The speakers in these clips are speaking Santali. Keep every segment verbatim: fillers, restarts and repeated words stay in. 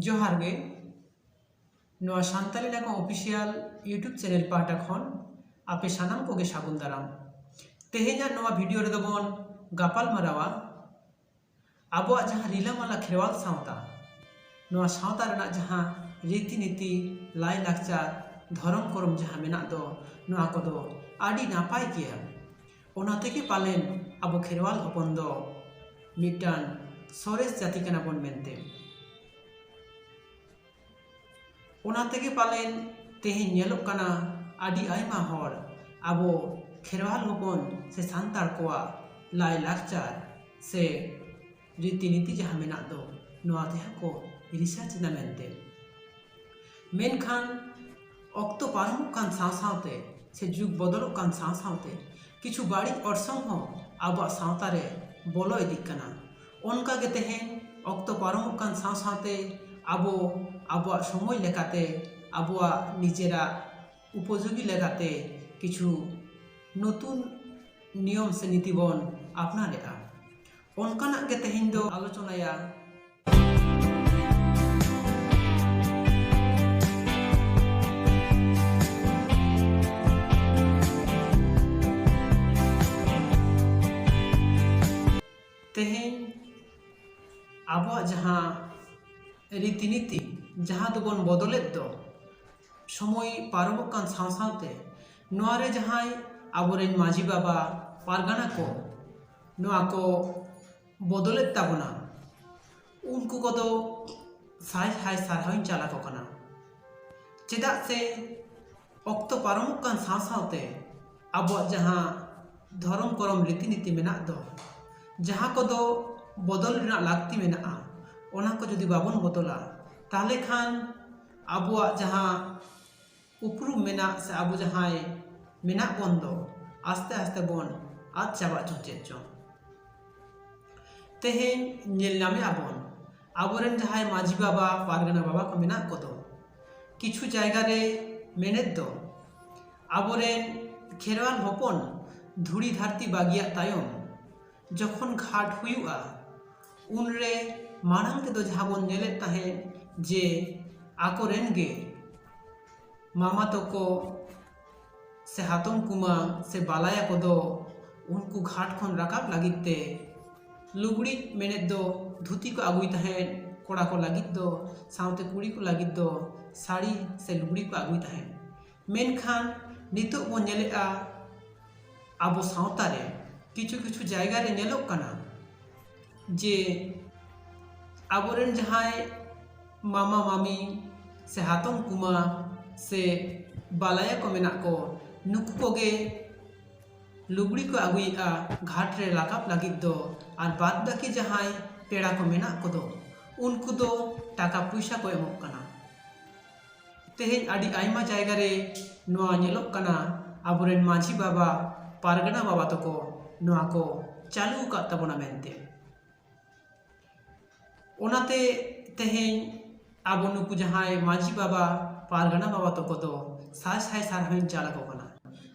ᱡᱚᱦᱟᱨ ᱜᱮ᱾ ᱱᱚᱣᱟ ᱥᱟᱱᱛᱟᱞᱤ ᱱᱟᱜᱟᱢ ᱚᱯᱷᱤᱥᱤᱭᱟᱞ YouTube ᱪᱮᱱᱮᱞ ᱯᱟᱦᱴᱟ ᱠᱷᱚᱱ ᱟᱯᱮ ᱥᱟᱱᱟᱢ ᱠᱚᱜᱮ ᱥᱟᱹᱜᱩᱱ ᱫᱟᱨᱟᱢ᱾ ᱛᱮᱦᱮᱧᱟᱜ ᱱᱚᱣᱟ ᱵᱷᱤᱰᱤᱭᱳ ᱨᱮᱫᱚ ᱵᱚᱱ ᱜᱟᱯᱟᱞ ᱢᱟᱨᱟᱣᱟ ᱟᱵᱚᱣᱟᱜ ᱡᱟᱦᱟᱸ ᱨᱤᱞᱟᱹᱢᱟᱞᱟ ᱠᱷᱮᱨᱣᱟᱞ ᱥᱟᱶᱛᱟ, ᱱᱚᱣᱟ ᱥᱟᱶᱛᱟ ᱨᱮᱱᱟᱜ ᱡᱟᱦᱟᱸ ᱨᱤᱛᱤ ᱱᱤᱛᱤ, ᱞᱟᱭ ᱞᱟᱠᱪᱟᱨ, ᱫᱷᱚᱨᱚᱢ ᱠᱚᱨᱚᱢ ᱡᱟᱦᱟᱸ ᱢᱮᱱᱟᱜ ᱫᱚ, ᱱᱚᱣᱟ ᱠᱚᱫᱚ ᱟᱹᱰᱤ ᱱᱟᱯᱟᱭ ᱜᱮᱭᱟ᱾ ᱚᱱᱟ ᱛᱮᱜᱮ ᱯᱟᱞᱮᱱ ᱟᱵᱚ ᱠᱷᱮᱨᱣᱟᱞ ᱦᱚᱯᱚᱱ ᱫᱚ ᱢᱤᱫᱴᱟᱝ ᱥᱚᱨᱮᱥ ᱡᱟᱹᱛᱤ ᱠᱟᱱᱟ ᱵᱚᱱ ᱢᱮᱱᱛᱮ᱾ ᱚᱱᱟ ᱛᱮᱜᱮ ᱯᱟᱞᱮᱱ ᱛᱮᱦᱮᱧ ᱧᱮᱞᱚᱜ ᱠᱟᱱᱟ, ᱟᱹᱰᱤ ᱟᱭᱢᱟ ᱦᱚᱲ ᱟᱵᱚ ᱠᱷᱮᱨᱣᱟᱞ ᱦᱚᱯᱚᱱ ᱥᱮ ᱥᱟᱱᱛᱟᱲ ᱠᱚᱣᱟᱜ ᱞᱟᱭ ᱞᱟᱠᱪᱟᱨ ᱥᱮ ᱨᱤᱛᱤ ᱱᱤᱛᱤ ᱡᱟᱦᱟᱸ ᱢᱮᱱᱟᱜ ᱫᱚ, ᱱᱚᱣᱟ ᱛᱮᱦᱚᱸ ᱠᱚ ᱨᱤᱥᱟᱨᱪ ᱮᱫᱟ ᱢᱮᱱᱛᱮ᱾ ᱢᱮᱱᱠᱷᱟᱱ ᱚᱠᱛᱚ ᱯᱟᱨᱚᱢᱚᱜ ᱠᱟᱱ ᱥᱟᱶ ᱥᱟᱶᱛᱮ ᱥᱮ ᱡᱩᱜᱽ ᱵᱚᱫᱚᱞᱚᱜ ᱠᱟᱱ ᱥᱟᱶ ᱥᱟᱶᱛᱮ ᱠᱤᱪᱷᱩ ᱵᱟᱹᱲᱤᱡ ᱚᱨᱥᱚᱝ ᱦᱚᱸ ᱟᱵᱚᱣᱟᱜ ᱥᱟᱶᱛᱟ ᱨᱮ ᱵᱚᱞᱚ ᱤᱫᱤᱜ ᱠᱟᱱᱟ᱾ ᱚᱱᱠᱟ ᱜᱮ ᱛᱮᱦᱮᱧ ᱚᱠᱛᱚ ᱯᱟᱨᱚᱢᱚᱜ ᱠᱟᱱ ᱥᱟᱶ ᱥᱟᱶᱛᱮ ᱟᱵᱚ ᱟᱵᱚᱣᱟᱜ ᱥᱚᱢᱚᱭ ᱞᱮᱠᱟᱛᱮ, ᱟᱵᱚᱣᱟᱜ ᱱᱤᱡᱮᱨᱟᱜ ᱩᱯᱚᱡᱳᱜᱤ ᱞᱮᱠᱟᱛᱮ ᱠᱤᱪᱷᱩ ᱱᱚᱛᱩᱱ ᱱᱤᱭᱚᱢ ᱥᱮ ᱱᱤᱛᱤ ᱵᱚᱱ ᱟᱯᱱᱟᱨᱮᱫᱼᱟ᱾ ᱚᱱᱠᱟᱱᱟᱜ ᱜᱮ ᱛᱮᱦᱮᱧ ᱫᱚ ᱟᱞᱳᱪᱚᱱᱟᱭᱟ᱾ ᱛᱮᱦᱮᱧ ᱟᱵᱚᱣᱟᱜ ᱡᱟᱦᱟᱸ ᱨᱤᱛᱤ ᱱᱤᱛᱤ, ᱡᱟᱦᱟᱸ ᱫᱚᱵᱚᱱ ᱵᱚᱫᱚᱞᱮᱫ ᱫᱚ, ᱥᱚᱢᱚᱭ ᱯᱟᱨᱚᱢᱚᱜ ᱠᱟᱱ ᱥᱟᱶ ᱥᱟᱶᱛᱮ ᱱᱚᱣᱟ ᱨᱮ ᱡᱟᱦᱟᱸᱭ ᱟᱵᱚᱨᱮᱱ ᱢᱟᱹᱡᱷᱤ ᱵᱟᱵᱟ, ᱯᱟᱨᱜᱟᱱᱟ ᱠᱚ, ᱱᱚᱣᱟ ᱠᱚ ᱵᱚᱫᱚᱞᱮᱫ ᱛᱟᱵᱚᱱᱟ, ᱩᱱᱠᱩ ᱠᱚᱫᱚ ᱥᱟᱭ ᱥᱟᱭ ᱥᱟᱨᱦᱟᱣᱤᱧ ᱪᱟᱞ ᱟᱠᱚ ᱠᱟᱱᱟ᱾ ᱪᱮᱫᱟᱜ ᱥᱮ ᱚᱠᱛᱚ ᱯᱟᱨᱚᱢᱚᱜ ᱠᱟᱱ ᱥᱟᱶ ᱥᱟᱶᱛᱮ ᱟᱵᱚᱣᱟᱜ ᱡᱟᱦᱟᱸ ᱫᱷᱚᱨᱚᱢ ᱠᱚᱨᱚᱢ ᱨᱤᱛᱤ ᱱᱤᱛᱤ ᱢᱮᱱᱟᱜ ᱫᱚ, ᱡᱟᱦᱟᱸ ᱠᱚᱫᱚ ᱵᱚᱫᱚᱞ ᱨᱮᱱᱟᱜ ᱞᱟᱹᱠᱛᱤ ᱢᱮᱱᱟᱜᱼᱟ, ᱚᱱᱟ ᱠᱚ ᱡᱩᱫᱤ ᱵᱟᱵᱚᱱ ᱵᱚᱫᱚᱞᱟ, ᱛᱟᱦᱚᱞᱮ ᱠᱷᱟᱱ ᱟᱵᱚᱣᱟᱜ ᱡᱟᱦᱟᱸ ᱩᱯᱨᱩᱢ ᱢᱮᱱᱟᱜ ᱥᱮ ᱟᱵᱚ ᱡᱟᱦᱟᱸᱭ ᱢᱮᱱᱟᱜ ᱵᱚᱱ ᱫᱚ, ᱟᱥᱛᱮ ᱟᱥᱛᱮ ᱵᱚᱱ ᱟᱫ ᱪᱟᱵᱟᱜ ᱪᱚᱝ ᱪᱮᱫ ᱪᱚᱝ᱾ ᱛᱮᱦᱮᱧ ᱧᱮᱞ ᱧᱟᱢᱮᱫ ᱟᱵᱚᱱ, ᱟᱵᱚᱨᱮᱱ ᱡᱟᱦᱟᱸᱭ ᱢᱟᱹᱡᱷᱤ ᱵᱟᱵᱟ, ᱯᱟᱨᱜᱟᱱᱟ ᱵᱟᱵᱟ ᱠᱚ ᱢᱮᱱᱟᱜ ᱠᱚᱫᱚ, ᱠᱤᱪᱷᱩ ᱡᱟᱭᱜᱟ ᱨᱮ ᱢᱮᱱᱮᱫ ᱫᱚ, ᱟᱵᱚᱨᱮᱱ ᱠᱷᱮᱨᱣᱟᱞ ᱦᱚᱯᱚᱱ ᱫᱷᱩᱲᱤ ᱫᱷᱟᱹᱨᱛᱤ ᱵᱟᱹᱜᱤᱭᱟᱜ ᱛᱟᱭᱚᱢ ᱡᱚᱠᱷᱚᱱ ᱜᱷᱟᱴ ᱦᱩᱭᱩᱜᱼᱟ, ᱩᱱᱨᱮ ᱢᱟᱲᱟᱝ ᱛᱮᱫᱚ ᱡᱟᱦᱟᱸ ᱵᱚᱱ ᱧᱮᱞᱮᱫ ᱛᱟᱦᱮᱸᱫ, ᱡᱮ ᱟᱠᱚᱨᱮᱱ ᱜᱮ ᱢᱟᱢᱟ ᱛᱟᱠᱚ ᱥᱮ ᱦᱟᱛᱚᱢ ᱠᱩᱢᱟᱹᱝ ᱥᱮ ᱵᱟᱞᱟᱭᱟ ᱠᱚᱫᱚ ᱩᱱᱠᱩ ᱜᱷᱟᱴ ᱠᱷᱚᱱ ᱨᱟᱠᱟᱵ ᱞᱟᱹᱜᱤᱫ ᱛᱮ ᱞᱩᱜᱽᱲᱤᱡ ᱢᱮᱱᱮᱫ ᱫᱚ ᱫᱷᱩᱛᱤ ᱠᱚ ᱟᱹᱜᱩᱭ ᱛᱟᱦᱮᱸᱫ, ᱠᱚᱲᱟ ᱠᱚ ᱞᱟᱹᱜᱤᱫ ᱫᱚ, ᱥᱟᱶᱛᱮ ᱠᱩᱲᱤ ᱠᱚ ᱞᱟᱹᱜᱤᱫ ᱫᱚ ᱥᱟᱹᱲᱤ ᱥᱮ ᱞᱩᱜᱽᱲᱤ ᱠᱚ ᱟᱹᱜᱩᱭ ᱛᱟᱦᱮᱸᱫ᱾ ᱢᱮᱱᱠᱷᱟᱱ ᱱᱤᱛᱚᱜ ᱵᱚᱱ ᱧᱮᱞᱮᱫᱼᱟ, ᱟᱵᱚ ᱥᱟᱶᱛᱟ ᱨᱮ ᱠᱤᱪᱷᱩ ᱠᱤᱪᱷᱩ ᱡᱟᱭᱜᱟ ᱨᱮ ᱧᱮᱞᱚᱜ ᱠᱟᱱᱟ ᱡᱮ ᱟᱵᱚᱨᱮᱱ ᱡᱟᱦᱟᱸᱭ ᱢᱟᱢᱟ ᱢᱟᱢᱤ ᱥᱮ ᱦᱟᱛᱚᱢ ᱠᱩᱢᱟᱹᱝ ᱥᱮ ᱵᱟᱞᱟᱭᱟ ᱠᱚ ᱢᱮᱱᱟᱜ ᱠᱚ, ᱱᱩᱠᱩ ᱠᱚᱜᱮ ᱞᱩᱜᱽᱲᱤ ᱠᱚ ᱟᱹᱜᱩᱭᱮᱫᱼᱟ ᱜᱷᱟᱴ ᱨᱮ ᱨᱟᱠᱟᱵ ᱞᱟᱹᱜᱤᱫ ᱫᱚ, ᱟᱨ ᱵᱟᱫᱽ ᱵᱟᱹᱠᱤ ᱡᱟᱦᱟᱸᱭ ᱯᱮᱲᱟ ᱠᱚ ᱢᱮᱱᱟᱜ ᱠᱚᱫᱚ ᱩᱱᱠᱩ ᱫᱚ ᱴᱟᱠᱟ ᱯᱚᱭᱥᱟ ᱠᱚ ᱮᱢᱚᱜ ᱠᱟᱱᱟ᱾ ᱛᱮᱦᱮᱧ ᱟᱹᱰᱤ ᱟᱭᱢᱟ ᱡᱟᱭᱜᱟ ᱨᱮ ᱱᱚᱣᱟ ᱧᱮᱞᱚᱜ ᱠᱟᱱᱟ, ᱟᱵᱚᱨᱮᱱ ᱢᱟᱹᱡᱷᱤ ᱵᱟᱵᱟ, ᱯᱟᱨᱜᱟᱱᱟ ᱵᱟᱵᱟ ᱛᱟᱠᱚ ᱱᱚᱣᱟ ᱠᱚ ᱪᱟᱹᱞᱩ ᱟᱠᱟᱫ ᱛᱟᱵᱚᱱᱟ ᱢᱮᱱᱛᱮ᱾ ᱚᱱᱟᱛᱮ ᱛᱮᱦᱮᱧ ᱟᱵᱚ ᱱᱩᱠᱩ ᱡᱟᱦᱟᱸᱭ ᱢᱟᱹᱡᱷᱤ ᱵᱟᱵᱟ, ᱯᱟᱨᱜᱟᱱᱟ ᱵᱟᱵᱟ ᱛᱟᱠᱚ ᱫᱚ ᱥᱟᱭ ᱥᱟᱭ ᱥᱟᱨᱦᱟᱣᱤᱧ ᱪᱟᱞ ᱟᱠᱚ ᱠᱟᱱᱟ᱾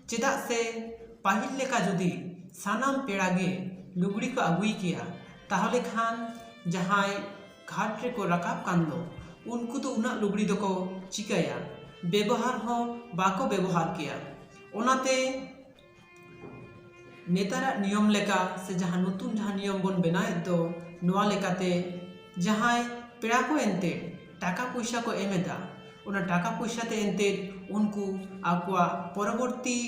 ᱪᱮᱫᱟᱜ ᱥᱮ ᱯᱟᱹᱦᱤᱞ ᱞᱮᱠᱟ ᱡᱩᱫᱤ ᱥᱟᱱᱟᱢ ᱯᱮᱲᱟ ᱜᱮ ᱞᱩᱜᱽᱲᱤ ᱠᱚ ᱟᱹᱜᱩᱭ ᱠᱮᱭᱟ, ᱛᱟᱦᱚᱞᱮ ᱠᱷᱟᱱ ᱡᱟᱦᱟᱸᱭ ᱜᱷᱟᱴ ᱨᱮᱠᱚ ᱨᱟᱠᱟᱵ ᱠᱟᱱ ᱫᱚ, ᱩᱱᱠᱩ ᱫᱚ ᱩᱱᱟᱹᱜ ᱞᱩᱜᱽᱲᱤ ᱫᱚᱠᱚ ᱪᱤᱠᱟᱹᱭᱟ? ᱵᱮᱵᱚᱦᱟᱨ ᱦᱚᱸ ᱵᱟᱠᱚ ᱵᱮᱵᱚᱦᱟᱨ ᱠᱮᱭᱟ᱾ ᱚᱱᱟᱛᱮ ᱱᱮᱛᱟᱨᱟᱜ ᱱᱤᱭᱚᱢ ᱞᱮᱠᱟ ᱥᱮ ᱡᱟᱦᱟᱸ ᱱᱚᱛᱩᱱ ᱡᱟᱦᱟᱸ ᱱᱤᱭᱚᱢ ᱵᱚᱱ ᱵᱮᱱᱟᱣᱮᱫ ᱫᱚ, ᱱᱚᱣᱟ ᱞᱮᱠᱟᱛᱮ ᱡᱟᱦᱟᱸᱭ ᱯᱮᱲᱟ ᱠᱚ ᱮᱱᱛᱮ ᱴᱟᱠᱟ ᱯᱚᱭᱥᱟ ᱠᱚ ᱮᱢ ᱮᱫᱟ, ᱚᱱᱟ ᱴᱟᱠᱟ ᱯᱚᱭᱥᱟ ᱛᱮ ᱮᱱᱛᱮ ᱩᱱᱠᱩ ᱟᱠᱚᱣᱟᱜ ᱯᱚᱨᱚᱵᱚᱨᱛᱤ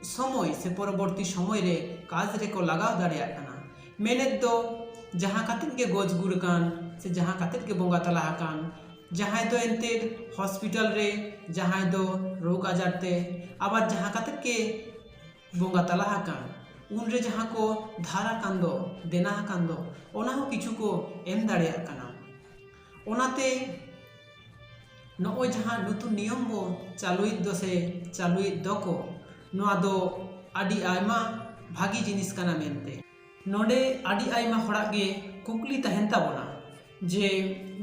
ᱥᱚᱢᱚᱭ ᱥᱮ ᱯᱚᱨᱚᱵᱚᱨᱛᱤ ᱥᱚᱢᱚᱭ ᱨᱮ ᱠᱟᱡᱽ ᱨᱮᱠᱚ ᱞᱟᱜᱟᱣ ᱫᱟᱲᱮᱭᱟᱜ ᱠᱟᱱᱟ᱾ ᱢᱮᱱᱮᱫ ᱫᱚ ᱡᱟᱦᱟᱸ ᱠᱟᱛᱮᱫ ᱜᱮ ᱜᱚᱡ ᱜᱩᱨ ᱟᱠᱟᱱ ᱥᱮ ᱡᱟᱦᱟᱸ ᱠᱟᱛᱮᱫ ᱜᱮ ᱵᱚᱸᱜᱟ ᱛᱟᱞᱟ ᱟᱠᱟᱱ, ᱡᱟᱦᱟᱸᱭ ᱫᱚ ᱮᱱᱛᱮ ᱦᱚᱥᱯᱤᱴᱟᱞ ᱨᱮ, ᱡᱟᱦᱟᱸᱭ ᱫᱚ ᱨᱳᱜᱽ ᱟᱡᱟᱨ ᱛᱮ, ᱟᱵᱟᱨ ᱡᱟᱦᱟᱸ ᱠᱟᱛᱮᱫ ᱜᱮ ᱵᱚᱸᱜᱟ ᱛᱟᱞᱟ ᱟᱠᱟᱱ, ᱩᱱᱨᱮ ᱡᱟᱦᱟᱸ ᱠᱚ ᱫᱷᱟᱨ ᱟᱠᱟᱱ ᱫᱚ, ᱫᱮᱱᱟ ᱟᱠᱟᱱ ᱫᱚ, ᱚᱱᱟ ᱦᱚᱸ ᱠᱤᱪᱷᱩ ᱠᱚ ᱮᱢ ᱫᱟᱲᱮᱭᱟᱜ ᱠᱟᱱᱟ᱾ ᱚᱱᱟᱛᱮ ᱱᱚᱜᱼᱚᱭ ᱡᱟᱦᱟᱸ ᱱᱚᱛᱩᱱ ᱱᱤᱭᱚᱢ ᱵᱚ ᱪᱟᱹᱞᱩᱭᱮᱫ ᱫᱚ ᱥᱮ ᱪᱟᱹᱞᱩᱭᱮᱫ ᱫᱚᱠᱚ, ᱱᱚᱣᱟ ᱫᱚ ᱟᱹᱰᱤ ᱟᱭᱢᱟ ᱵᱷᱟᱹᱜᱤ ᱡᱤᱱᱤᱥ ᱠᱟᱱᱟ ᱢᱮᱱᱛᱮ᱾ ᱱᱚᱰᱮ ᱟᱹᱰᱤ ᱟᱭᱢᱟ ᱦᱚᱲᱟᱜ ᱜᱮ ᱠᱩᱠᱞᱤ ᱛᱟᱦᱮᱱ ᱛᱟᱵᱚᱱᱟ ᱡᱮ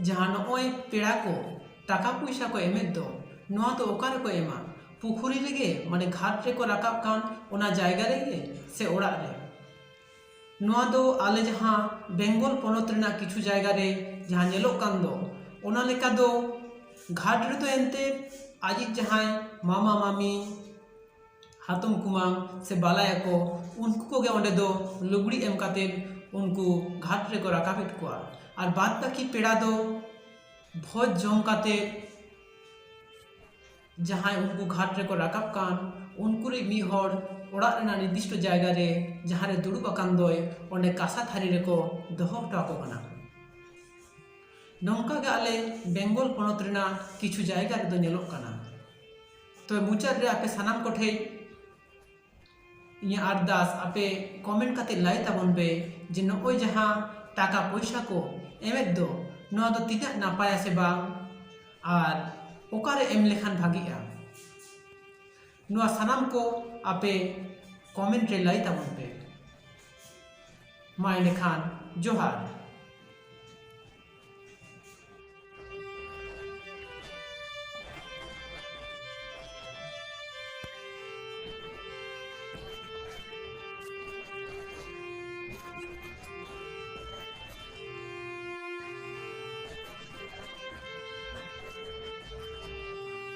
ᱡᱟᱦᱟᱸ ᱱᱚᱜᱼᱚᱭ ᱯᱮᱲᱟ ᱠᱚ ᱴᱟᱠᱟ ᱯᱚᱭᱥᱟ ᱠᱚ ᱮᱢᱮᱫ ᱫᱚ, ᱱᱚᱣᱟ ᱫᱚ ᱚᱠᱟ ᱨᱮᱠᱚ ᱮᱢᱟ? ᱯᱩᱠᱷᱩᱨᱤ ᱨᱮᱜᱮ, ᱢᱟᱱᱮ ᱜᱷᱟᱴ ᱨᱮᱠᱚ ᱨᱟᱠᱟᱵ ᱠᱟᱱ ᱚᱱᱟ ᱡᱟᱭᱜᱟ ᱨᱮᱜᱮ, ᱥᱮ ᱚᱲᱟᱜ ᱨᱮ? ᱱᱚᱣᱟ ᱫᱚ ᱟᱞᱮ ᱡᱟᱦᱟᱸ ᱵᱮᱝᱜᱚᱞ ᱯᱚᱱᱚᱛ ᱨᱮᱱᱟᱜ ᱠᱤᱪᱷᱩ ᱡᱟᱭᱜᱟ ᱨᱮ ᱡᱟᱦᱟᱸ ᱧᱮᱞᱚᱜ ᱠᱟᱱ ᱫᱚ, ᱚᱱᱟ ᱞᱮᱠᱟ ᱫᱚ ᱜᱷᱟᱴ ᱨᱮᱫᱚ ᱮᱱᱛᱮ ᱟᱡᱤᱡ ᱡᱟᱦᱟᱸᱭ ᱢᱟᱢᱟ ᱢᱟᱢᱤ, ᱦᱟᱛᱚᱢ ᱠᱩᱢᱟᱝ ᱥᱮ ᱵᱟᱞᱟᱭᱟ ᱠᱚ, ᱩᱱᱠᱩ ᱠᱚᱜᱮ ᱚᱸᱰᱮ ᱫᱚ ᱞᱩᱜᱽᱲᱤ ᱮᱢ ᱠᱟᱛᱮ ᱩᱱᱠᱩ ᱜᱷᱟᱴ ᱨᱮᱠᱚ ᱨᱟᱠᱟᱵᱮᱫ ᱠᱚᱣᱟ᱾ ᱟᱨ ᱵᱟᱫ ᱵᱟᱹᱠᱤ ᱯᱮᱲᱟ ᱫᱚ ᱵᱷᱚᱡᱽ ᱡᱚᱢ ᱠᱟᱛᱮ ᱡᱟᱦᱟᱸᱭ ᱩᱱᱠᱩ ᱜᱷᱟᱴ ᱨᱮᱠᱚ ᱨᱟᱠᱟᱵ ᱠᱟᱱ, ᱩᱱᱠᱩ ᱨᱤᱡ ᱢᱤᱫ ᱦᱚᱲ ᱚᱲᱟᱜ ᱨᱮᱱᱟᱜ ᱱᱤᱨᱫᱤᱥᱴᱚ ᱡᱟᱭᱜᱟ ᱨᱮ ᱡᱟᱦᱟᱸ ᱨᱮ ᱫᱩᱲᱩᱵ ᱟᱠᱟᱱ ᱫᱚᱭ, ᱚᱸᱰᱮ ᱠᱟᱸᱥᱟ ᱛᱷᱟᱹᱨᱤ ᱨᱮᱠᱚ ᱫᱚᱦᱚ ᱦᱚᱴᱚ ᱟᱠᱚ ᱠᱟᱱᱟ᱾ ᱱᱚᱝᱠᱟ ᱜᱮ ᱟᱞᱮ ᱵᱮᱝᱜᱚᱞ ᱯᱚᱱᱚᱛ ᱨᱮᱱᱟᱜ ᱠᱤᱪᱷᱩ ᱡᱟᱭᱜᱟ ᱨᱮᱫᱚ ᱧᱮᱞᱚᱜ ᱠᱟᱱᱟ᱾ ᱛᱚ ᱢᱩᱪᱟᱹᱫ ᱨᱮ ᱟᱯᱮ ᱥᱟᱱᱟᱢ ᱠᱚᱴᱷᱮᱱ ᱤᱧᱟᱹᱜ ᱟᱨᱫᱟᱥ, ᱟᱯᱮ comment ᱠᱟᱛᱮ ᱞᱟᱹᱭ ᱛᱟᱵᱚᱱ ᱯᱮ ᱡᱮ ᱱᱚᱜᱼᱚᱭ ᱡᱟᱦᱟᱸ ᱴᱟᱠᱟ ᱯᱚᱭᱥᱟ ᱠᱚ ᱮᱢᱮᱫ ᱫᱚ, ᱱᱚᱣᱟ ᱫᱚ ᱛᱤᱱᱟᱹᱜ ᱱᱟᱯᱟᱭᱟ ᱥᱮ ᱵᱟᱝ, ᱟᱨ ᱚᱠᱟᱨᱮ ᱮᱢ ᱞᱮᱠᱷᱟᱱ ᱵᱷᱟᱜᱤᱜᱼᱟ, ᱱᱚᱣᱟ ᱥᱟᱱᱟᱢ ᱠᱚ ᱟᱯᱮ comment ᱨᱮ ᱞᱟᱹᱭ ᱛᱟᱵᱚᱱ ᱯᱮ᱾ ᱢᱟ ᱮᱸᱰᱮᱠᱷᱟᱱ ᱡᱚᱦᱟᱨ᱾